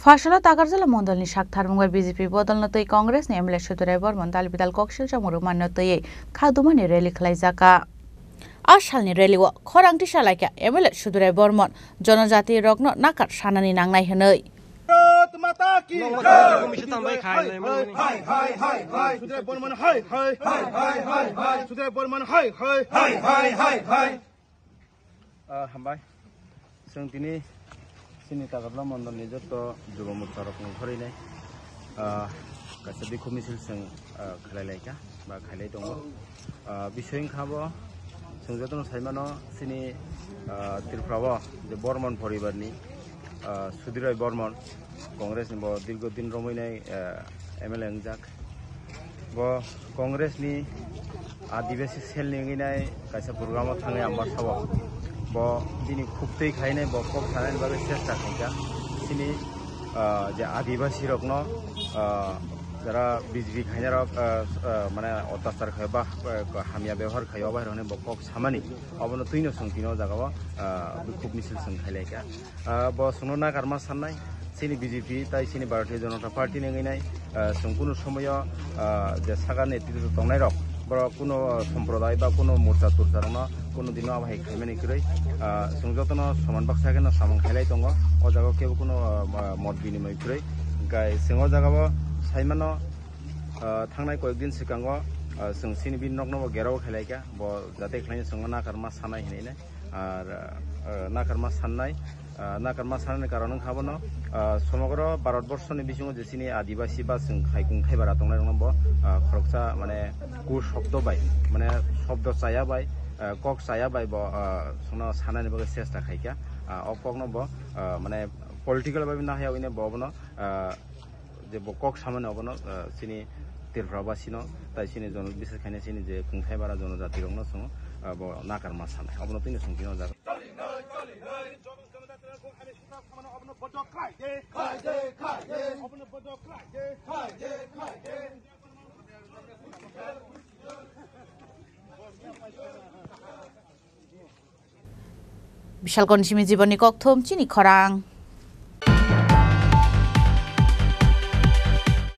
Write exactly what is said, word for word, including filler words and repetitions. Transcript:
Phasalo Takarjala mondolni saktharmung bai B J P bodolno twi Congress ni M L A Sudurai Bormon dal bidal koksil chamung rwmano twiwi khadumani rally khlaijakha. A salni rally o khorang tisa laikha M L A Sudurai Bormon jonojati rokno nakar sanani nangnai hwnwi. Bharat Mata ki Nong jai! Mata ki Hai, hai, hai, hai, hai. Sudurai Bormon hai, hai. Hai, hai, hai, hai. Sudurai Bormon hai, hai. Hai, hai, hai, hai. Ah, hambai. Chwng tini chini Takarjala mondolni joto juba morcha rokni khoroi nai, ah, kaisa bikhuk misil chwng, ah, khlai laikha ba khailai tongo. Ah, bisoi wngkha bo chwng jotono saimano chini, ah, Tripura o je Bormon poribarni, ah, Sudurai Bormon, Congress ni bo dirgo din romwi nai, ah, M L A wngjak. Bo Congress ni Adibasi cell ni wngwi nai kaisa program o thangwi ang bwsao. Bo bini khuktwi khainai bo kok sanani bagwi chesta khaikha. Chini, ah, je Adibasi rokno, ah, jara B J P khainai rok, ah, ah, mane otyachar khai ba, ah, hamya bebohar khai o bai rokni bo kok samani. Obono twino chwng tino o jaga o, ah, bikhuk misil chwng khailaikha. Ah, bo chwngno nakarma sannai, chini B J P tai chini Bharatiya Janata Party ni wngwi nai, ah, chwng kunu somoyo, ah, je saka netritwo tongnai rok, borok kunu, ah, somproday ba kunu morcha torcha rokno kunu dino abo hai khaimani kwrwi, ah, chwng jotono soman baksa kheno samung khailai tongo, o jaga o kebo kunu, ah, mot binimoi kwrwi, hwnkhe chwng o jaga o saimano, ah, thangnai koyek din swkango, ah, chwng chini bini nokno bo gherao khailaikha, bo jate khlaino chwngno nakarma sanai hinwi nai. Ar, ah, nakarma sannai, ah, nakarma sanani karon wngkha bono, ah, somogro Bharat borso ni bisingo je chini Adibasi ba chwng khai kung khai bara tongnai rokno bo, ah, khoroksa mane ku shobdo bai, mane shobdo chaya bai, ah, kok chaya bai bo, ah, chwngno sanani bagwi chesta khaikha. Ah, o kokno bo, ah, mane political bai nahaya wngwi bo bono, ah, je bo kok samani obono, ah, chini Tripura basino, tai chini jono, bises khaina chini je kungthai bara jonojati rokno chwng, ah, bo nakarma sanai. Obono tini chwng tino jaga. Bishalkon simi jiboni kokthum chini khorang.